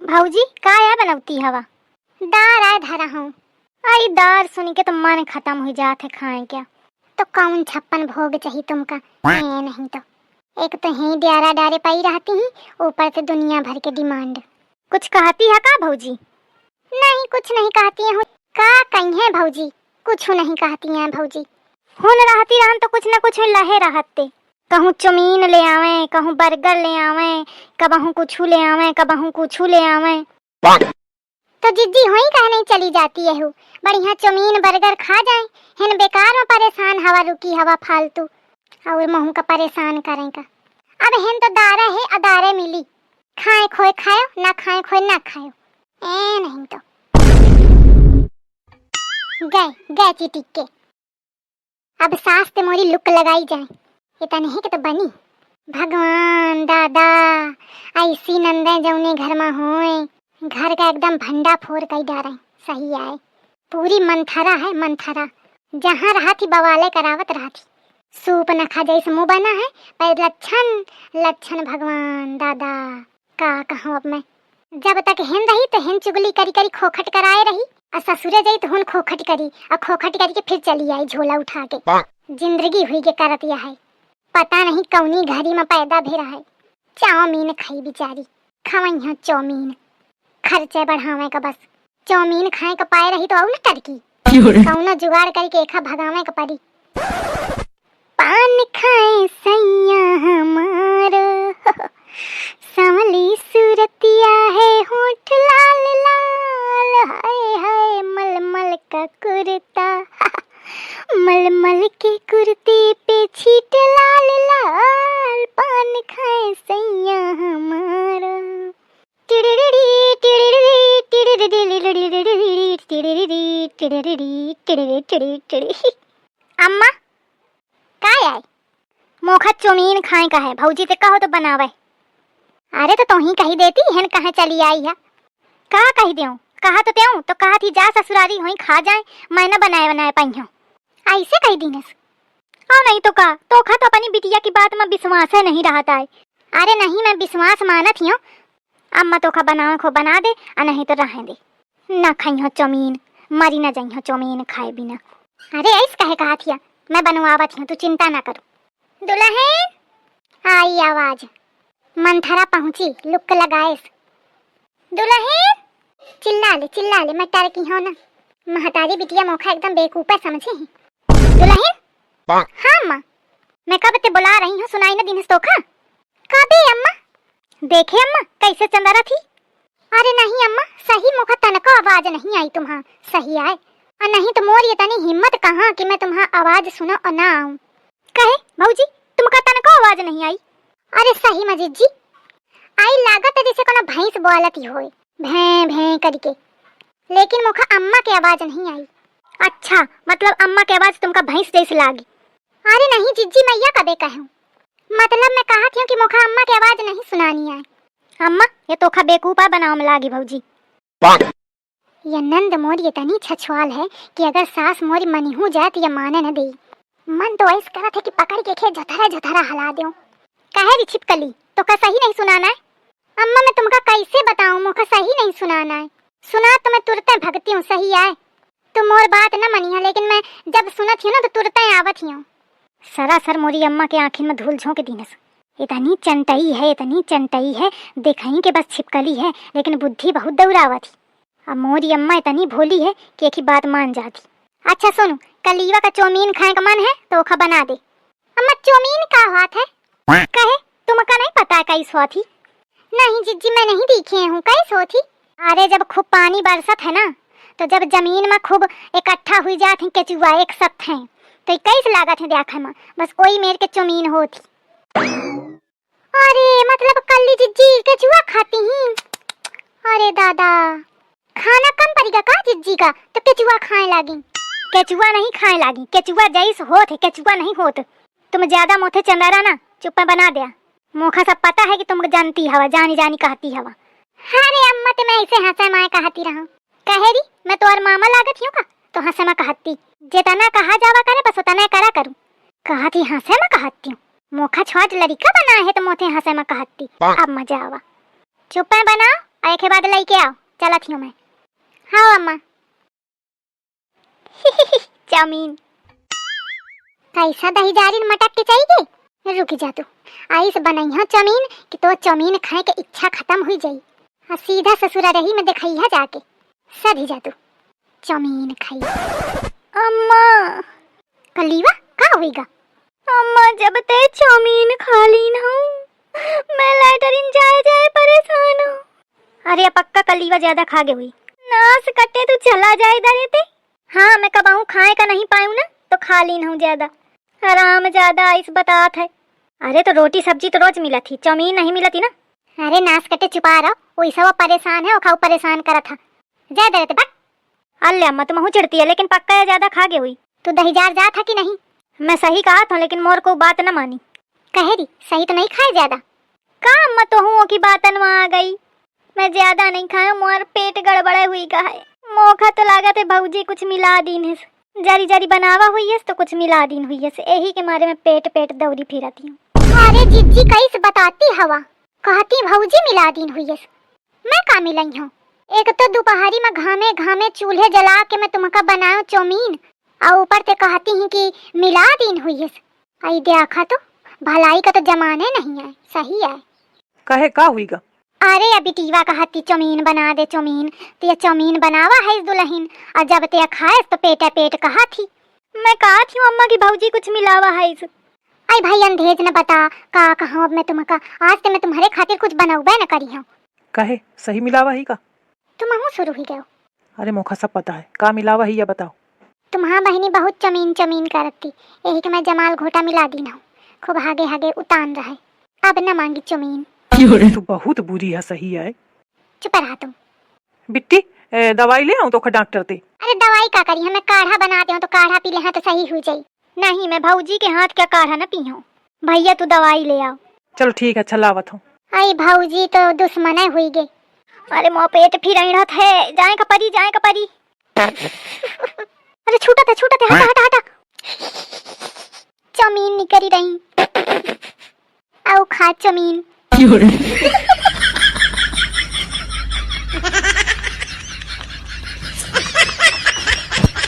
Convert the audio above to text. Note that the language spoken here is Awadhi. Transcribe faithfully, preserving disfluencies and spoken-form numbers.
भौजी, का या बनौती हवा? दार आय धरा हूँ। आई दार सुन के तो मन खतम हुइ जात है खाए के। तो कौन छप्पन भोग चाही तुमका? ए, नहीं तो। एक तो ही ड्यारा डारे पाई रहती ही, ऊपर से दुनिया भर के demand। कुछ कहती है का भौजी? नहीं, कुछ नहीं कहती हूँ। का कही है भौजी? कुछ नहीं कहती हैं भौजी। हुन रहती रहन तो कुछ न कुछ लहे रहते। कहूँ चौमीन ले आवे, कहूँ burger ले आवे, कबहूँ कुछ ले आवे, कबहूँ कुछ ले आवे। तो जिज्जी होई कहे नहीं चली जाती है हु? बढ़िया चौमीन burger खा जाए। हिन बेकार में परेशान हवा, रुकी हवा फालतू। और महू का परेशान करें का। अब हिन तो दारा है, अदारे मिली। खाए खोए खायो, ना खाए खोए ना खायो। ए नहीं तो। गए, गए चिटिक के। अब सास ते मोरी लुक लगाई जाए। इतने ही के तो बनी। भगवान दादा, ऐसी नंदे जौने घर में होए, घर का एकदम भंडा फोर कई डारे। सही आए। पूरी मंथरा है, मंथरा। जहाँ रहा थी बवाले करावत रहा थी। सूप न खा जैसे मुँह बना है, पर लक्षण, लक्षण भगवान दादा। का कहूँ अब मैं, जब तक हेन रही तो हेन चुगली करी करी खोखट कराए रही, आ ससुरे जाई तो हुन खोखट करी, आ खोखट करी के फिर चली आई झोला उठा के। जिंदगी हुई के करत यह है, पता नहीं कौनी घरी में पैदा भी रहे। चाउमीन खाई बिचारी, खवइहाँ चाउमीन, खर्चे बढ़ावे का बस। चाउमीन खाए का पाए रही तो और न टरकी, क्यों रे? कौनो जुगाड़ करके एखा भगावे का पड़ी। पान खाए सैया हमारो, सांवली सूरतिया है होठ लाल लाल, हाय हाय मलमल का कुर्ता, मलमल के कुर्ते पे छीट लाल लाल, पान खाए सैया हमारो। अम्मा, का आए? मोखा चौमीन खाए का है, भौजी से कहो तो बनावे। अरे तो तोही कही देती, हेन कहाँ चली आई है? का कही देऊं? कहा तो तेऊं, तो कहा थी जा ससुरारी होई खा जाए, मैं न बनाए बनाए पाई हूँ। ऐसे कही दीनस। और नहीं तो का, तोखा तो अपनी बिटिया की बात में विश्वास है नहीं रहता है। अरे नहीं, मैं विश्वास मानत ही हूँ। अम्मा तोखा बनावे खो बना दे, आ नहीं तो रहे दे। ना खाई हो चौमीन, मरी ना जाई हो चौमीन खाए बिना। अरे ऐस काहे कहा थिया, मैं बनवावत ही हूँ, तू चिंता ना करो। दुल्हन, आई आवाज। मंथरा पहुँची, लुक लगाएस। दुल्हन, चिल्ला ले, चिल्ला ले, मैं टरकी हूँ ना। महतारी बिटिया मोखा एकदम बेवकूफे समझे ही। दुल्हन, हाँ अम्मा, मैं कब ते बुला रही हूँ, सुनाई न दिनस तोखा। कबे अम्मा? देखे अम्मा, कैसे चंदरा थी। अरे नहीं अम्मा, सही मोखा तनको आवाज नहीं आई तुम्हार, सही आए। और नहीं तो मोर ये तनी हिम्मत कहाँ कि मैं तुम्हार आवाज सुनो और ना आऊं। कहे भौजी, तुमका तनको आवाज नहीं आई? अरे सही में जिज्जी, आई लागत है जैसे कोनो भैंस बोलत ही होए, भें भें करके, लेकिन मोखा अम्मा के आवाज नहीं आई। अच्छा, मतलब अम्मा के आवाज तुमका भैंस जैसे लागी? अरे नहीं जिज्जी, मैं या कबे कहूँ, मतलब मैं कहत हूँ कि मोखा अम्मा के आवाज नहीं सुनानी आए। अम्मा, ये तोखा बेकूफा बनावे में लागी भौजी। ये नंद मोर ये तनी छछवाल है कि अगर सास मोरी मनिहू जाए तो ये माने न देई। मन तो ऐस करत है कि पकड़ के खे झथरा झथरा हला देऊं। कहे री छिपकली, तोका सही नहीं सुनाना है? अम्मा, मैं तुमका कैसे बताऊं, मोका सही नहीं सुनाना है। सुना तो मैं तुरते भगती हूँ, सही आए। तुम मोर बात न मनिहा, लेकिन मैं जब सुनत ही ना तो तुरते आवत ही हूँ। सरासर मोरी अम्मा के आँखिन में धूल झोंक दीनस। इतनी चंटई है, इतनी चंटई है, देखई के बस छिपकली है, लेकिन बुद्धि बहुत दौड़ावत ही। अब मोरी अम्मा इतनी भोली है कि एक ही बात मान जाती। अच्छा सुनो, कलीवा का चौमीन खाए का मन है तो ओखा बना दे। अम्मा, चौमीन का होत है? कहे, तुमका नहीं पता है कैस होत ही? नहीं जिज्जी, मैं नहीं देखे हूँ, कैस होत ही? अरे, जब खूब पानी बरसत है ना, तो जब जमीन में खूब इकट्ठा हुई जात हैं केचुआ एक साथ हैं, तो ई कैस लागत है देखे में, बस ओई मेर के चौमीन होत ही। अरे, मतलब कल्ली जिज्जी केचुआ खाती ही? अरे दादा, खाना कम पड़ेगा का जिज्जी का, तो केचुआ खाए लागी? केचुआ नहीं खाए लागी, केचुआ जैस होत है, केचुआ नहीं होत। तुम ज्यादा मोथे चंदारा ना, चुप्पा बना द्या। मोखा सब पता है कि तुम जानती हवा, जानी जानी कहती हवा। अरे अम्मा, ते मैं ऐसे हंसे माए कहती रहूं। कहे री, मैं तोर मामा लागत हियो का? तो हंसे में कहती, जेतना कहा जावा करे, बस उतना करा करूं। कहती हंसे में कहती हूँ। मोखा छोट लड़िका बना है तो मोथे हंसे में कहती। अब मजा आवा। चुप्पे बना, और एके बाद लइके आओ, चलत ही हूँ मैं। हाँ अम्मा। चाउमीन। कैसा दही जारिन मटक के चली गई? रुक जा तू, आइस बनइहा चाउमीन कि तो चाउमीन खाए के इच्छा खत्म हुई जाई। आ सीधा ससुरा रही में देखइहा जाके, सधी जा तू। चाउमीन खाई। अम्मा। कलीवा, का होइगा? अम्मा, जब ते चाउमीन खा लीन हूँ, मैं लैटरिन जाए जाए परेशान हूँ। अरे, पक्का कलीवा ज्यादा खा गए हुई। नास कटे, तू चला जाए दरे ते। हाँ, मैं कबाऊ खाए का नहीं पायूँ ना, तो खा लीन हूँ ज्यादा। आराम ज्यादा आइस बतात है। अरे, तो रोटी सब्जी तो रोज मिलत ही, चाउमीन नहीं मिलत ही ना। अरे नास कटे, चुपा रहो, वैसा वो परेशान है, ओखाऊ परेशान करत हा। जाए दरे ते, बट। अल्ले अम्मा, तुमहू चिढ़ती है, लेकिन पक्का ये ज्यादा खा गए हुई। तू दही जार जात है कि नहीं? मैं सही कहा था, लेकिन मोर को बात न मानी। कहे री, सही तो नहीं खाए ज्यादा। का अम्मा, तोहू की बातन में आ गई? मैं ज्यादा नहीं खाया, मोर पेट गड़बड़े हुई का है। मोखा तो लागत है भौजी कुछ मिला दीन है, जरी जरी बनावा हुई है तो कुछ मिला दीन हुई है, यही के मारे मैं पेट पेट दौरी फिरती हूँ। अरे जिज्जी, कैसे बताती हवा, कहती भौजी मिला दीन हुई है। मैं का मिलई हूँ? एक तो दोपहरी में घामे घामे चूल्हे जला के मैं तुमका बनायो चाउमीन, और ऊपर ते कहती ही कि मिला दीन हुई है। आई देखा तो, भलाई का तो जमाने नहीं है, सही है। कहे का हुई गा? अरे अभी टीवा कहती चाउमीन बना दे चाउमीन, तो ये चाउमीन बनावा है इस दुल्हन, और जब ते खाएस तो पेटे पेट कहा थी। मैं कहा थी अम्मा की भौजी कुछ मिलावा है इस। आई भाई अंधेज न बता, का कहूँ अब मैं तुमका, आज ते मैं तुम्हारे खातिर कुछ बनौबे न करी हूँ। कहे सही मिलावा ही का? तुमहू शुरू ही गयो। अरे मोखा सब पता है, का मिलावा ही या बताओ। तुम्हार बहिनी बहुत चमीन चमीन करत थी, यही के मैं जमाल घोटा मिला दीन हूँ। खूब हागे हागे उतान रहे, अब न मांगी चमीन। तू बहुत बुरी है, सही है। चुप रहा तुम। बिट्टी, ए, दवाई ले आऊं तो डॉक्टर ते? अरे दवाई का करी, हमें काढ़ा बनाते हो तो काढ़ा पी ले हैं तो सही हुई जाई। नहीं, मैं भौजी के हाथ का काढ़ा न पीहूँ। भैया तू दवाई ले आओ। चलो ठीक है, अच्छा लावत हूँ। आई भौजी तो दुश्मने हुई गई। अरे मोर पेट फिर रहत है, जाए का परी, जाए का परी। अरे छूटत है, छूटत है, हटा, हटा, हटा। चमीन निकरी रही। आओ खा चमीन।